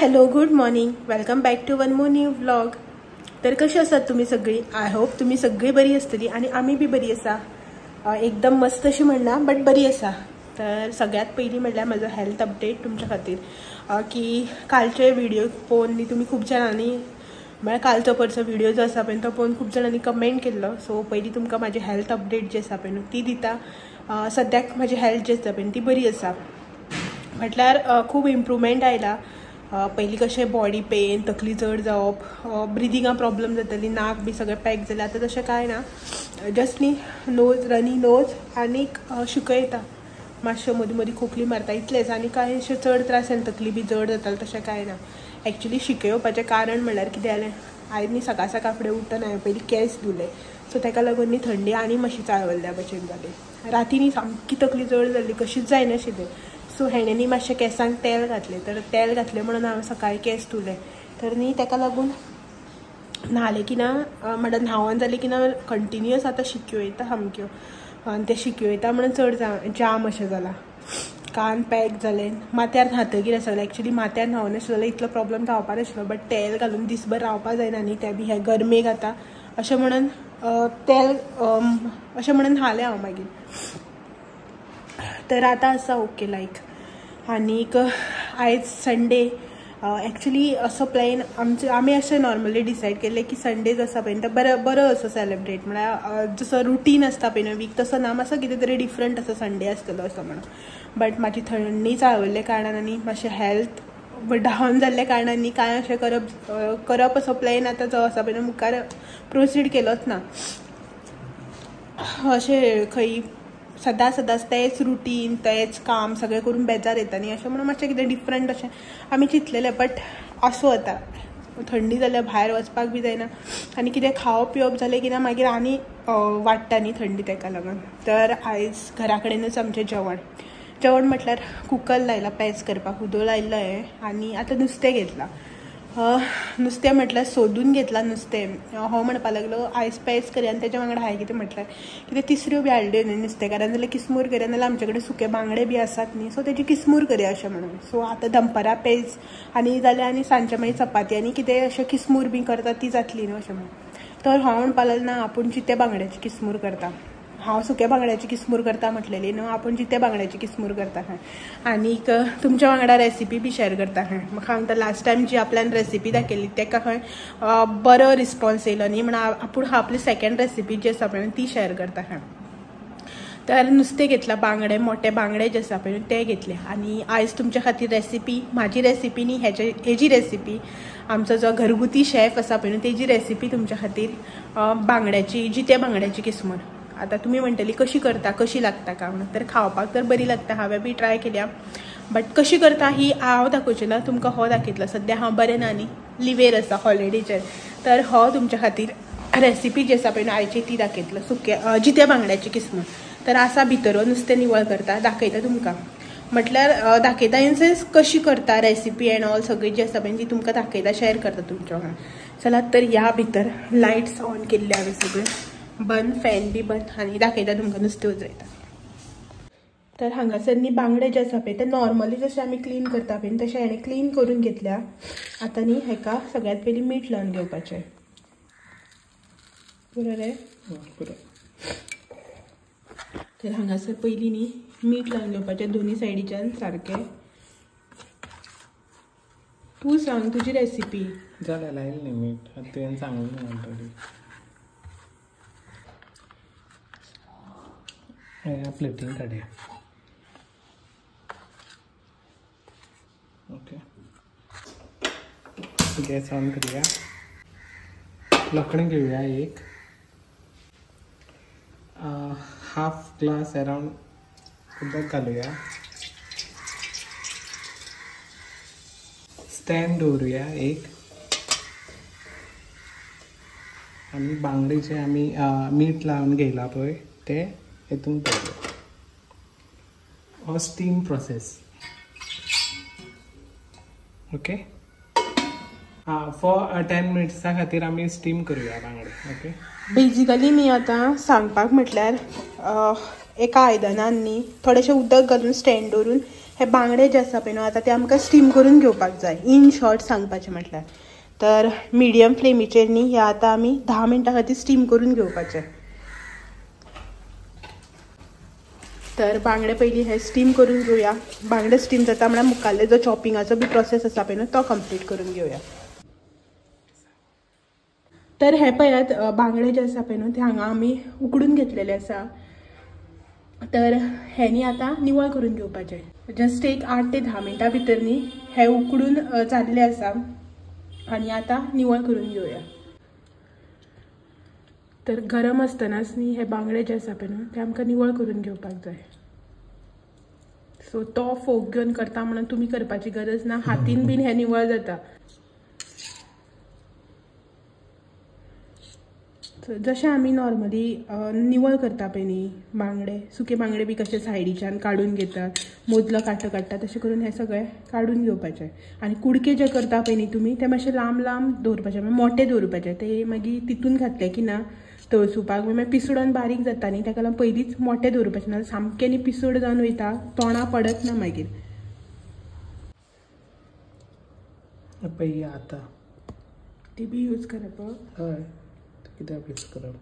Hello good morning, welcome back to one more new vlog. तर कशी आसात तुम्ही सगळी? I hope तुम्ही सगळी बरी आसतली आणि आम्ही बी बरी आसा. एकदम मस्त अशी म्हणना बट बरी आसा. तर सगळ्यात पयलीं म्हणल्यार म्हजो हेल्थ अपडेट तुमच्या खातीर की कालचे व्हिडिओ पळोवन न्ही तुमी खूब जाणांनी, म्हळ्यार कालचो परचो व्हिडिओ जो आसा पळय तो पळोवन खूब जाणांनी कमेंट केल्लो. सो पयलीं तुमकां म्हाजी हेल्थ अपडेट जी आसा पळय न्हू ती दिता. सद्याक म्हाजी हेल्थ जी आसा पळय ती बरी आसा, म्हटल्यार खूब इम्प्रूवमेंट आयला. पयलीं कशें बॉडी पेन, तकली जड जावप, ब्रिदिंगा प्रॉब्लम जाताली, नाक बी सगळें पॅक जालें. आतां तशें कांय ना, जस्ट न्ही नोज, रनी नोज आनीक शिंको येता, मातशें मदीं मदीं खोकली मारता, इतलेंच. आनी कांय अशें चड त्रास जायना, तकली बी जड जाताली तशें कांय ना. एक्चुली शिंको येवपाचें कारण म्हणल्यार कितें जालें, आयज न्ही सकाळ सकाळ फुडें उठ्ठना हांवें पयलीं केंस धुले, सो ताका लागून न्ही थंडी आनी मातशी चाळवल्ल्या भशेन जाली. राती न्ही सामकी तकली जड जाल्ली, कशीच जायनाशिल्ली. सो हेणें न्ही मातशें केंसांक तेल घातलें, तर तेल घातलें म्हणून हांवें सकाळीं केंस धुले. तर न्ही ताका लागून न्हालें की ना, म्हणल्यार न्हांवन जालें की ना कंटिन्युअस आतां शिंक्यो येता सामक्यो, आनी ते शिंक्यो येता म्हणून चड जाम अशें जालां, कान पॅक जालें. माथ्यार न्हातगीर आसलें, एक्चुली माथ्यार न्हांवन आसलें जाल्यार इतलो प्रॉब्लम जावपा नाशिल्लो, बट तेल घालून दीसभर रावपा जायना न्ही, तें बी हे गरमेक आतां अशें म्हणून तेल अशें म्हणून न्हालें हांव मागीर. तर आतां आसा ओके लायक. आनीक आयज संडे, एक्चुली असो प्लॅन आमचो, आमी अशें नॉर्मली डिसायड केल्लें की संडे जो आसा पळय तो बरो बरो असो सेलिब्रेट, म्हळ्यार जसो रुटीन आसता पळय न्हू वीक तसो ना, मातसो कितें तरी डिफरंट असो संडे आसतलो असो म्हणून. बट म्हाजी थंडी चाळवल्ल्या कारणान आनी मातशें हेल्थ डावन जाल्ल्या कारणान न्ही कांय अशें करप करप असो प्लॅन आतां जो आसा पळय न्हू मुखार प्रोसीड केलोच ना. अशें खंय सदां सदांच तेंच रुटीन तेंच काम सगळें करून बेजार येता न्ही, अशें म्हणून मातशें कितें डिफरंट अशें आमी चिंतलेलें. बट आसूं आतां थंडी जाल्यार भायर वचपाक बी जायना आनी कितें खावप पिवप जालें की ना मागीर आनी वाडटा न्ही थंडी, ताका लागून. तर आयज घरा कडेनूच आमचें जेवण, जेवण म्हटल्यार कुकर लायला पेज करपाक, उदो लायलो हांवें आनी आतां नुस्तें घेतलां. नुस्तें म्हटल्यार सोदून घेतलां नुस्तें. हो म्हणपाक लागलो आयज पेज करया आनी तेज्या वांगडा हांवें कितें म्हटल्यार कितें तिसऱ्यो बी हाडल्यो न्ही नुस्तेकारान, जाल्यार किसमूर करया, नाल्यार आमचे कडेन सुके बांगडे बी आसात न्ही, सो तेजी किसमूर करया अशें म्हणून. सो आतां दनपारां पेज आनी जाल्यार आनी सांजचे मागीर चपाती आनी कितें अशें किसमूर बी करता ती जातली न्हू अशें म्हणून. तर हो म्हणपाक लागलो ना आपूण जिते बांगड्याची किसमूर करता, हांव सुक्या बांगड्याची किसमूर करता म्हटलेली न्हू, आपूण जिते बांगड्याची किसमूर करता खंय, आनीक तुमच्या वांगडा रेसिपी बी शेअर करता खंय. म्हाका सांगता लास्ट टायम जी आपल्यान रेसिपी दाखयल्ली ताका खंय बरो रिस्पॉन्स येयलो न्ही, म्हणून आपूण आपली सेकंड रेसिपी जी आसा पळय ती शेअर करता खंय. तर नुस्तें घेतलां, बांगडे मोठे बांगडे जे आसा पळय ते घेतले. आनी आयज तुमच्या खातीर रेसिपी, म्हाजी रेसिपी न्ही, हेजी रेसिपी, आमचो जो घरगुती शेफ आसा पळय न्हू तेजी रेसिपी तुमच्या खातीर, बांगड्याची, जिते बांगड्याची किसमूर. आतां तुमी म्हणटली कशी करता, कशी लागता काय म्हणून. तर खावपाक तर बरी लागता, हांवें बी ट्राय केल्या, बट कशी करता ही हांव दाखोवचें ना, तुमकां हो दाखयतलो. सद्या हांव बरें ना न्ही, लिवेर आसा हॉलिडेचेर, तर हो तुमच्या खातीर रेसिपी जी आसा पळय न्हू आयची ती दाखयतलो, सुक्या जित्या बांगड्याची किसमूर. तर आसा भितर नुस्तें निवळ करता दाखयता तुमकां, म्हटल्यार दाखयता इन सेन्स कशी करता रेसिपी एंड ऑल सगळी जी आसा पळय ती तुमकां दाखयता, शेअर करता तुमच्या वांगडा. चलात तर ह्या भितर लायट्स ऑन केल्ले हांवें, सगळे बंद, फॅन बी बंद, आनी दाखयता तुमकां नुस्तें उजयता. तर हांगासर न्ही बांगडे जे आसा पळय ते नॉर्मली जशे आमी क्लीन करता पळय तशें हांवें क्लीन करून घेतल्या. आतां न्ही हेका सगळ्यांत पयलीं मीठ लावन घेवपाचें, पुरो रे पुरो. तर हांगासर पयलीं न्ही मीठ लावन घेवपाचें दोनी सायडीच्यान सारकें. तूं सांग तुजी रेसिपी. जालें लायलें न्ही मीठ, आतां तुवें सांगलें न्ही ऑलरेडी. प्लेटीन काडया. ओके, गॅस ऑन करूया, लोखणी घेऊया एक, हाफ ग्लास अराउंड उदक घालूया, स्टँड दवरूया एक, आनी बांगडे जे आमी मीठ लावन घेयला पळय ते हेतून दवरूया. हो स्टीम प्रोसेस. ओके, हां, फॉर 10 मिनट्सा खातीर आमी स्टीम करूया बांगडे. ओके, बेजिकली मी आतां सांगपाक म्हटल्यार एका आयदनान न्ही थोडेशें उदक घालून स्टँड दवरून हे बांगडे जे आसा पळय न्हू आतां ते आमकां स्टीम करून घेवपाक जाय. इन शॉर्ट सांगपाचें म्हटल्यार तर मिडियम फ्लेमीचेर न्ही हे आतां आमी 10 मिनटां खातीर स्टीम करून घेवपाचे. तर बांगडे पयलीं हे स्टीम करून घेवया. बांगडे स्टीम जाता म्हळ्यार मुखाल्ले जो चॉपिंगाचो बी प्रोसेस आसा पळय न्हू तो कंप्लीट करून घेवया. तर हे पळयात बांगडे जे आसा पळय न्हू ते हांगा आमी उकडून घेतलेले आसा. तर हे न्ही आतां निवळ करून घेवपाचे. जस्ट एक 8 ते 10 मिनटां भितर न्ही हे उकडून जाल्ले आसा आनी आतां निवळ करून घेवया. तर गरम आसतनाच न्ही हे बांगडे जे आसा पळय न्हू ते आमकां निवळ करून घेवपाक जाय. सो तो फोक घेवन करता म्हणून तुमी करपाची गरज ना, हातीन बीन हे निवळ जाता. जशें आमी नॉर्मली निवळ करता पळय न्ही बांगडे, सुके बांगडे बी कशे सायडीच्यान काडून घेतात, मोदलो कांटो काडटा, तशें करून हे सगळे काडून घेवपाचे. आनी कुडके जे करता पळय न्ही तुमी ते मातशे लांब लांब दवरपाचे, मागीर मोटे दवरपाचे. ते मागीर तितून घातले की ना तळसुपाक मागीर पिसडून बारीक जाता न्ही, ताका लागून पयलींच मोटे दवरपाचे, नाजाल्यार सामकें न्ही पिसड जावन वयता, तोंडा पडत ना मागीर. पळय आतां ती बी यूज करप. हय कित्याक यूज करप.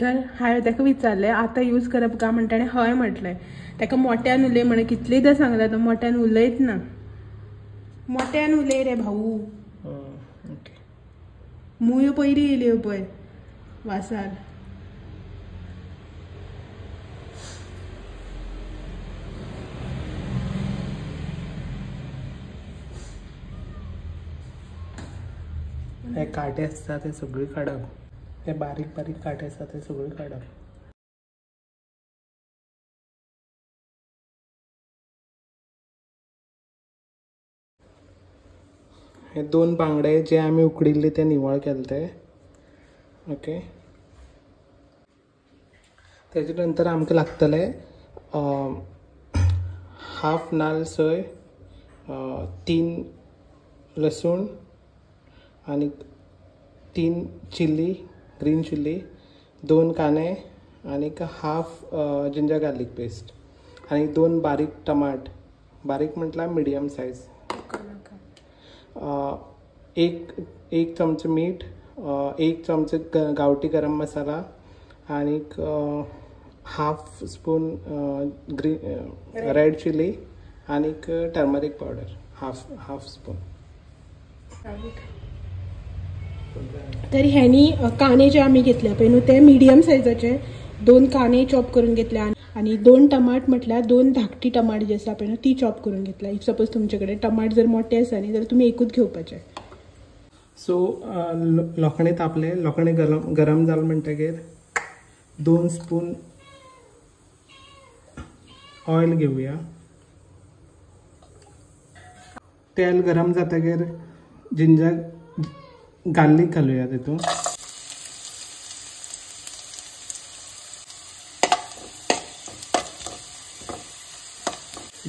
तर हांवें ताका विचारलें आतां यूज करप काय म्हणटा, ताणें हय म्हटलें. ताका मोट्यान उलय म्हण कितलेदां सांगलें, तो मोट्यान उलयत ना. मोट्यान उलय रे भाऊ. ओके. मुयो पयलीं येयल्यो पळय वासार. हे कांटे आसता ते सगळे काडप, हे बारीक बारीक कांटे आसता ते सगळे काडप. हे 2 बांगडे जे आमी उकडिल्ले ते निवळ केले ते. ओके. तेजे नंतर आमकां लागतले हाफ नाल्ल सोय, 3 लसूण आनी 3 चिल्ली, ग्रीन चिल्ली, 2 कांदे आनी हाफ जिंजर गार्लीक पेस्ट आनी 2 बारीक टमाट, बारीक म्हटल्यार मिडियम सायज, 1 चमचो मीठ, 1 चमचो गांवठी गरम मसाला आनी half spoon green red chilli आनी टर्मरीक पावडर हाफ स्पून. तर ह्यांनी कांदे जे आमी घेतले पळय न्हू ते मिडियम सायजाचे 2 कांदे चॉप करून घेतले आनी 2 टमाट म्हटल्यार 2 धाकटी टमाट जी आसा पळय न्हू ती चॉप करून घेतल्या. If suppose तुमचे कडेन टमाट जर मोठे आसा न्ही जाल्यार तुमी एकूच घेवपाचे. सो लोखणे तापले, लोखणे गरम गरम जालें म्हणटकीर 2 स्पून ऑयल घेवया. तेल गरम जातकीर जिंजर गार्लीक घालूया तितून.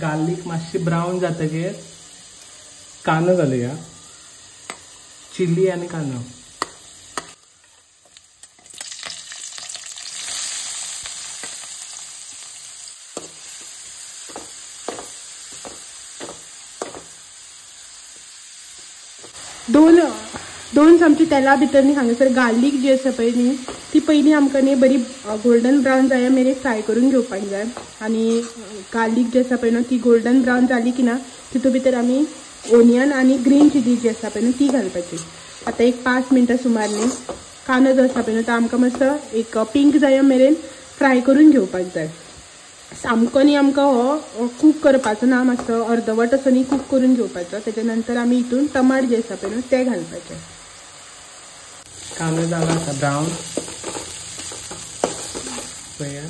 गार्लीक मातशी ब्रावन जातकीर कांदो घालूया, चिली आनी कांदो. दोन चमचे तेला भितर न्ही हांगासर गार्लीक जी आसा पळय न्ही ती पयलीं आमकां न्ही बरी गोल्डन ब्रावन जाय मेरेन फ्राय करून घेवपाक जाय. आनी गार्लीक जी आसा पळय न्हू ती गोल्डन ब्रावन जाली की ना तितून भितर आमी ओनियन आनी ग्रीन चिली जी आसा पळय न्हू ती घालपाची. आतां एक 5 मिनटां सुमार न्ही कांदो जो आसा पळय न्हू तो आमकां मातसो एक पिंक जाय मेरेन फ्राय करून घेवपाक जाय. सामको न्ही आमकां हो कूक करपाचो ना, मातसो अर्दवट असो न्ही कूक करून घेवपाचो. तेच्या नंतर आमी हितून टमाट जे आसा पळय न्हू ते घालपाचे. कांदो जाला आतां ब्रावन, पळया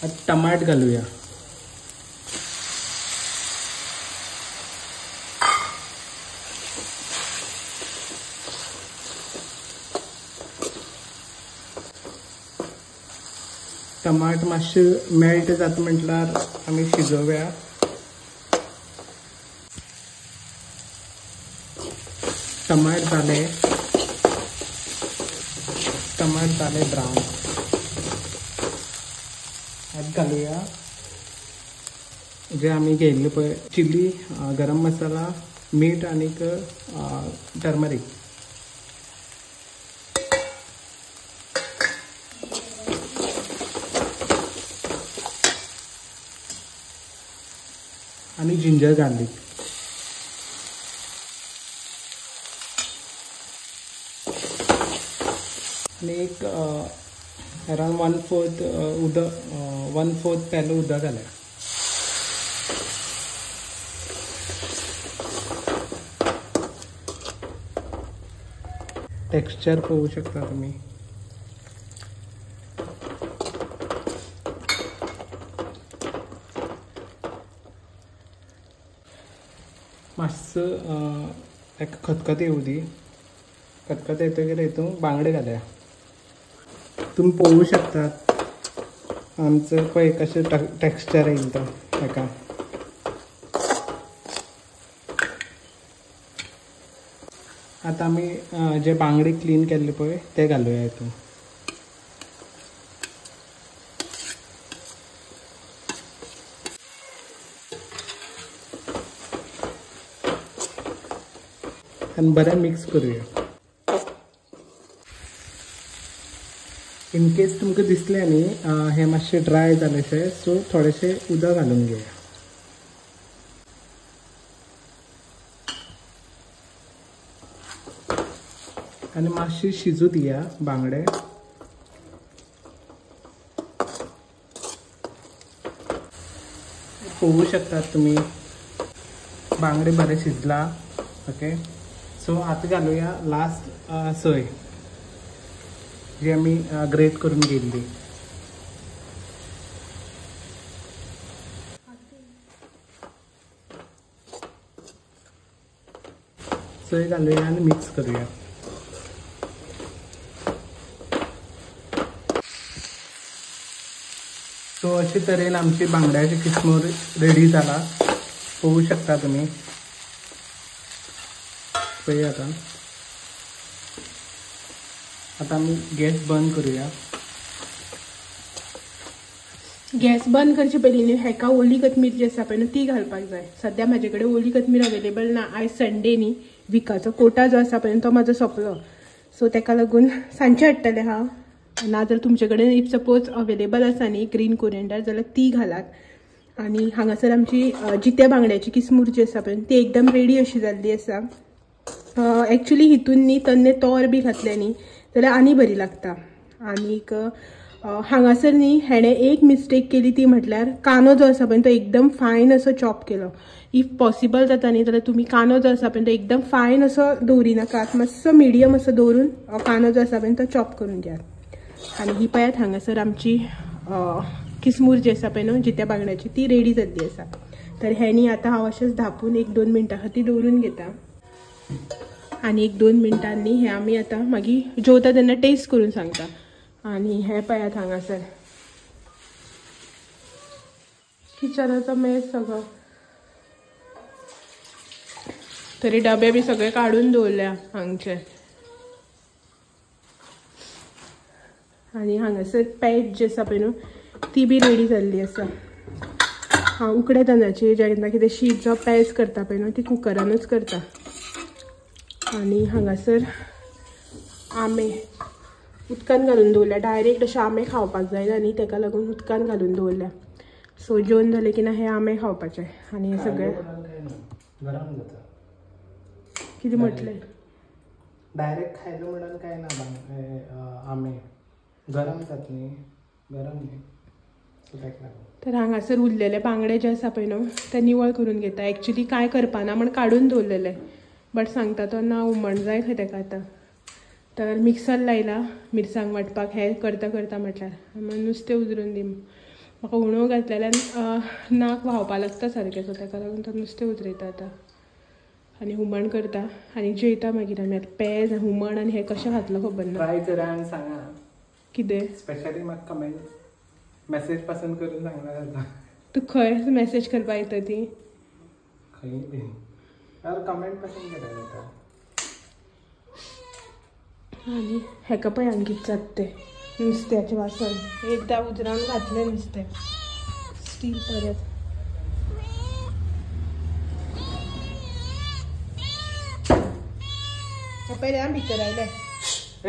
आतां टमाट घालुया. टमाट मातशे मेल्ट जाता म्हटल्यार आमी शिजोवया. टमाट जाले, टमाट जाले ब्रावन. आतां घालुया जे आमी घेयल्ले पळय चिली, गरम मसाला, मीठ आनीक टर्मरीक. आनी जिंजर गार्लिक. आनी एक अरावंड 1/4 उदक, 1/4 पेलो उदक घालया. टेक्स्चर पळोवंक शकता तुमी. मातसो ताका खतखत येवं दी. खतखत येतकीर हितून बांगडे घालया. तुमी पळोवंक शकतात आमचो पळय कशें टेक्स्चर येयला तो ताका. आतां आमी जे बांगडे क्लीन केल्ले पळय ते घालुया हितून. आनी बरें मिक्स करुया. इनकेस तुमकां दिसलें न्ही हें मातशें ड्राय जालेशें, सो थोडेशें उदक घालून घेया. आनी मातशी शिजू दिया बांगडे. पळोवंक शकतात तुमी बांगडे बरे शिजला. ओके, सो आतां घालुया लास्ट सोय जी आमी ग्रेट करून घेतली. सोय घालुया आनी मिक्स करुया. सो अशे तरेन आमची बांगड्याची किस्मूर रेडी जाला. पळोवंक शकता तुमी. पळय आतां आतां आमी गॅस बंद करुया. गॅस बंद करचे पयलीं न्ही हेका ओली कोथमीर जी आसा पळय न्हू ती घालपाक जाय. सद्या म्हाजे कडेन ओली कोथमीर अवेलेबल ना. आयज संडे न्ही, विकाचो कोटा जो आसा पळय तो म्हाजो सोंपलो. सो तेका लागून सांजचें हाडटलें हांव. ना जर तुमचे कडेन if suppose available आसा न्ही ग्रीन कोरिएंडर जाल्यार ती घालात. आनी हांगासर आमची जित्या बांगड्याची किस्मूर जी आसा पळय ती एकदम रेडी अशी जाल्ली आसा. एक्चुली हितून न्ही तन्ने तोर बी घातले न्ही जाल्यार आनी बरी लागता. आनीक हांगासर न्ही हेणें एक मिस्टेक केली ती म्हटल्यार कांदो जो आसा पळय तो एकदम फायन असो चॉप केलो. If possible जाता न्ही जाल्यार तुमी कांदो जो आसा पळय तो एकदम फायन असो दवरिनाकात, मातसो मिडियम असो दवरून कांदो जो आसा पळय तो चॉप करून घेयात. आनी ही पळयात हांगासर आमची किस्मूर जी आसा पळय न्हू जित्या बांगड्याची ती रेडी जाल्ली आसा. तर हें न्ही आतां हांव अशेंच धापून 1-2 मिनटां खातीर दवरून घेता. आनी 1-2 मिनटांनी हें आमी आतां मागीर जेवता तेन्ना टेस्ट करून सांगता. आनी हें पळयात हांगासर किचनाचो मेस सगळो, तरी डबे बी सगळे काडून दवरल्या हांगचे. आनी हांगासर पेज जी आसा पळय न्हू ती बी रेडी जाल्ली आसा. हांव उकड्या तांदळाची जेन्ना कितें शीत जावं पेज करता पळय न्हू ती कुकरानूच करता. आनी हांगासर आंबे उदकान घालून दवरल्या. डायरेक्ट अशे आंबे खावपाक जायना न्ही, तेका लागून उदकान घालून दवरल्या. सो जेवन जालें की ना हे आंबे खावपाचे. आनी हे सगळे गरम जाता. कितें म्हटलें? डायरेक्ट खायले म्हणून काय ना, आंबे गरम जाता न्ही, गरम न्ही. तर हांगासर उरलेले बांगडे जे आसा पळय न्हू ते निवळ करून घेता. एक्चुली कांय करपाना म्हण काडून दवरलेले, बट सांगता तो ना हुमण जाय खंय तेका आतां. तर मिक्सर लायला मिरसांग वांटपाक. हें करता करता म्हटल्यार नुस्तें उजरून दी. म्हाका उणो घातलेल्यान नाक व्हांवपा लागता सारकें, सो ताका लागून तो नुस्तें उजरयता आतां. आनी हुमण करता आनी जेयता मागीर आमी. आतां पेज हुमण आनी हें कशें खातलो खबर ना. ट्राय करा आनी सांगा कितें स्पेशली म्हाका कमेंट मॅसेज पासून करून सांगणार जाता. तूं खंय मॅसेज करपा येता ती? खंय बी कमेंट पासून केल्यार जाता. आनी हेका पळय हांगा कितें जाता तें नुस्त्याचें वासन एकदां उजरावन घातलें नुस्तें स्टील परत. पयले भितर आयले.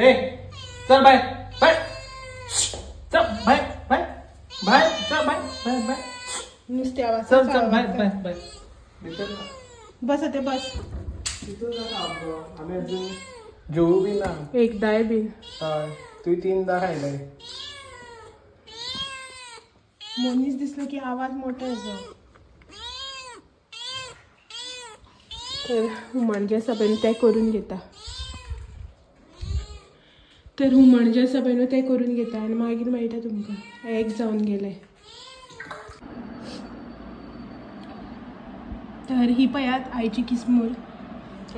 ए चल बाय बाय चल बाय बाय बाय चल बाय बाय बाय नुस्त्या वासन चल चल बाय बाय बाय बस आतां बस. आमी अजून जेवू बी ना एकदाय बी. हय तुवें 3दा खायले. मनीस दिसलो की आवाज मोठो येता. तर हुमण जें आसा पळय तें करून घेता. तर हुमण जें आसा पळय न्हू तें करून घेता आनी मागीर मेळटा तुमकां. एक जावन गेलें. तर ही पळयात आयची किसमूर.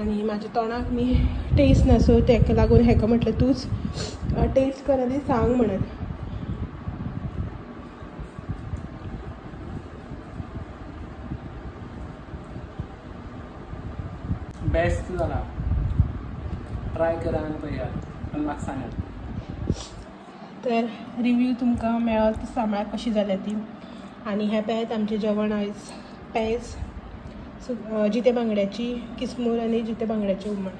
आनी म्हाज्या तोंडाक न्ही टेस्ट ना सो तेका लागून हेका म्हटलें तूंच टेस्ट कर आनी सांग म्हणत. बेस्ट जाला. ट्राय करा आनी पळयात आनी म्हाका सांगात. तर रिव्यू तुमकां मेळत सांबाळ कशी जाल्या ती. आनी हें पळयात आमचें जेवण आयज पेज जिते बांगड्याची किसमूर आनी जिते बांगड्याचें हुमण.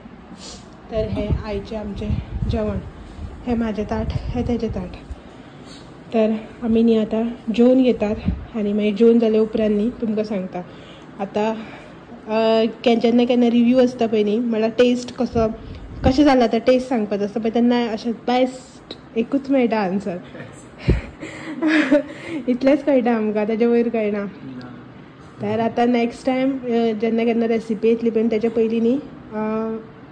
तर हें आयचें आमचें जेवण. हें म्हाजें ताट हें तेजें ताट. तर आमी न्ही आतां जेवन घेतात आनी मागीर जेवन जाले उपरांत न्ही तुमकां सांगता. आतां केन्ना केन्ना रिव्यू आसता पळय न्ही म्हळ्यार टेस्ट कसो कशें जाला आतां टेस्ट सांगपाचो आसता पळय तेन्ना अशें बेस्ट एकूच मेळटा आन्सर. इतलेंच कळटा आमकां ताजे वयर कळना. तर आतां नॅक्स्ट टायम जेन्ना केन्ना रेसिपी येतली पळय तेच्या पयलीं न्ही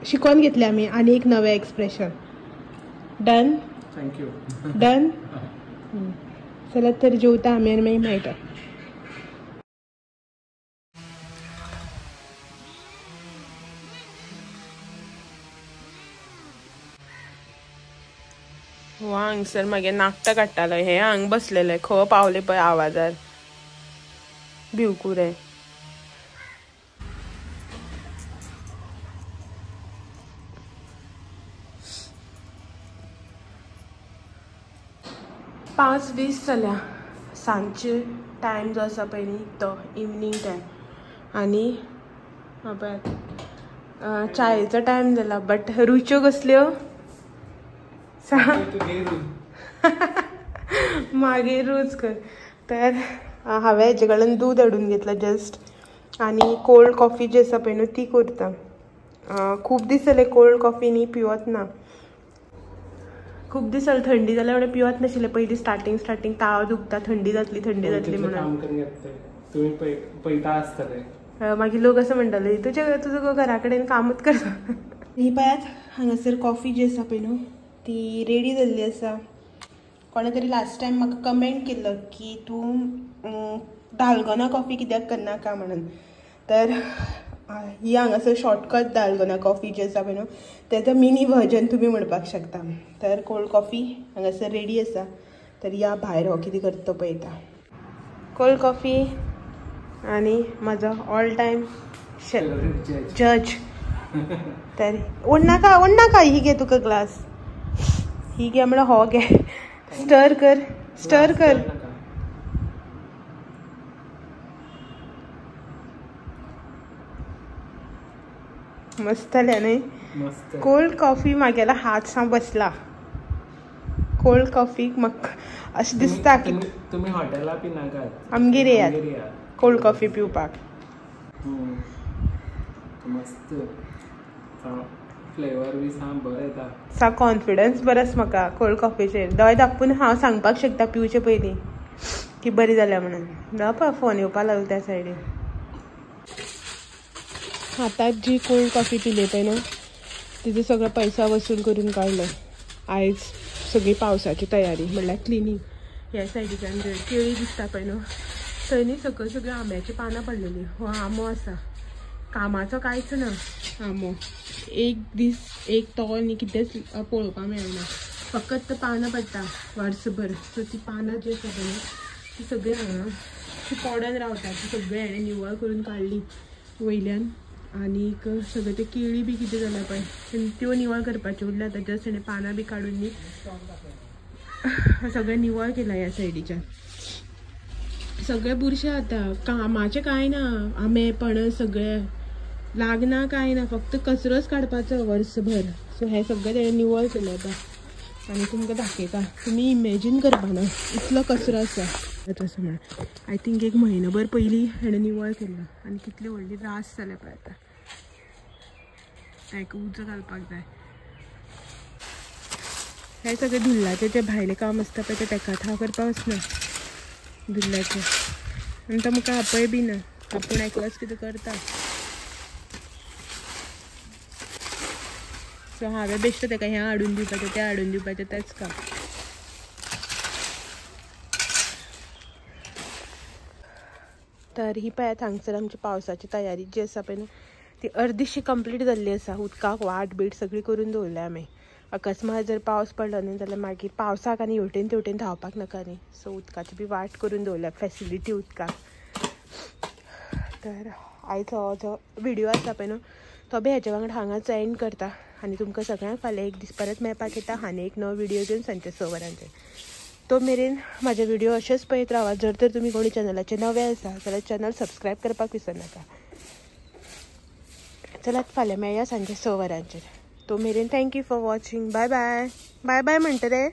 शिकोन घेतलें आमी आनी एक नवें expression. Done. Thank you. Done. चलात तर जेवता आमी आनी मागीर मेळटा. हो हांगसर मागीर नाकटां काडटालो. हे हांग बसलेले खंय पावले पळय आवाजार भिवकुरे. पांच 20 जाल्या. सांजचे टायम जो आसा पळय न्ही तो इवनींग टायम. आनी पळयात चायेचो टायम जाला बट रुच्यो कसल्यो मागीर रूच कर. तर हांवें हेजे कडल्यान दूद हाडून घेतलां जस्ट आनी कोल्ड कॉफी जी आसा पळय न्हू ती करता. खूब दीस जाले कोल्ड कॉफी न्ही पिवत ना. खूब दीस जाले थंडी जाल्यार म्हणून पिवत नाशिल्लें. पयलीं स्टार्टींग स्टार्टींग ताव दुखता थंडी जातली थंडी जातली म्हणून. पळयता आसतले मागीर लोक अशें म्हणटाले तुजे तुजो घरा कडेन कामूच करता. ही पळयात हांगासर कॉफी जी आसा पळय न्हू ती रेडी जाल्ली आसा. कोणे तरी लास्ट टायम म्हाका कमेंट केल्लो की तूं दालगोना कॉफी कित्याक करनाका म्हणून. तर ही हांगासर शॉर्टकट दालगोना कॉफी जी आसा पळय न्हू तेजो मिनी वर्जन तुमी म्हणपाक शकता. तर कोल्ड कॉफी हांगासर रेडी आसा. तर या भायर हो कितें करता तो पळयता. कोल्ड कॉफी आनी म्हाजो ऑल टायम जज. तर ओडनाका ओडनाका ही घे तुका ग्लास ही घे म्हळ्यार हो घे. स्टर कर स्टर कर. मस्त जाल्या न्ही कोल्ड कॉफी. म्हागेलो हात सा बसला कोल्ड कॉफीक. म्हाका अशें दिसता की तुमी हॉटेला पिनाकात आमगेर येयात कोल्ड कॉफी पिवपाक. मस्त फ्लेवर बी सा बरें येता. सा कॉन्फिडन्स बरो आसा म्हाका कोल्ड कॉफीचेर. दोळे धांपून हांव सांगपाक शकता पिवचे पयलीं की बरी जाल्या म्हणून. पळय फोन येवपाक लागलो त्या सायडीन. आतांच जी कोल्ड कॉफी पिली पळय न्हू तिजो सगळो पैसा वसूल करून काडलो. आयज सगळी पावसाची तयारी म्हणल्यार क्लिनींग. ह्या सायडीच्यान जंय केळी दिसता पळय न्हू थंय न्ही सकयल सगळीं आंब्याची पानां पडलेली. हो आंबो आसा कामाचो कांयच ना आंबो. एक दीस एक तो न्ही कितेंच पळोवपाक मेळना. फकत पानां पडटा वर्सभर. सो ती पानां जी आसा पळय ती सगळीं हांगा ती पडून रावता. ती सगळीं हाणें निवळ करून काडली वयल्यान. आनीक सगळे ते केळी बी कितें जाल्या पळय त्यो निवळ करपाच्यो उरल्या. आतां जस्ट हेणें पानां बी काडून न्ही सगळें निवळ केलां ह्या सायडीच्यान. सगळे बुरशे आतां कामाचें कांय ना, आंबे पणस सगळे लागना कांय ना, फक्त कचरोच काडपाचो वर्सभर. सो हें सगळें तेणें निवळ केलें आतां आनी तुमकां दाखयता, तुमी इमेजीन करपाना इतलो कचरो आसा तसो म्हण. I think एक म्हयनोभर पयलीं हेणें निवळ केल्लो आनी कितली व्हडली रास जाल्या पळय आतां. ताका उजो घालपाक जाय. हें सगळें धुल्लाचें जें भायलें काम आसता पळय तें तेकाच हांव करपाक वचना धुल्लाचें. आनी तो म्हाका आपय बी ना, आपूण एकलोच कितें करता. सो हांवें बेश्टें ताका हें हाडून दिवपाचें तें हाडून दिवपाचें तेंच काम. तर ही पळयात हांगसर आमची पावसाची तयारी जी आसा पळय न्हू ती अर्दीशी कंप्लीट जाल्ली आसा. उदकाक वाट बीट सगळी करून दवरल्या आमी. अकस्मात जर पावस पडलो न्ही जाल्यार मागीर पावसाक आनी हेवटेन तेवटेन धांवपाक नाका न्ही. सो उदकाची बी वाट करून दवरल्या, फेसिलिटी उदकाक. तर आयज हो जो व्हिडियो आसा पळय न्हू तो बी हेच्या वांगडा हांगाच एंड करता आनी तुमकां सगळ्यांक फाल्यां एक दीस परत मेळपाक येता आनी एक नवो व्हिडियो घेवन सांजचे 6 वरांचेर. तो मेरेन म्हाजे व्हिडियो अशेंच पळयत रावात. जर तर तुमी कोणी चॅनलाचेर नवे आसा जाल्यार चॅनल सबस्क्रायब करपाक विसरनाका. चलात फाल्यां मेळया सांजचे 6 वरांचेर. तो मेरेन thank you for watching. Bye bye. Bye bye म्हणटा रे.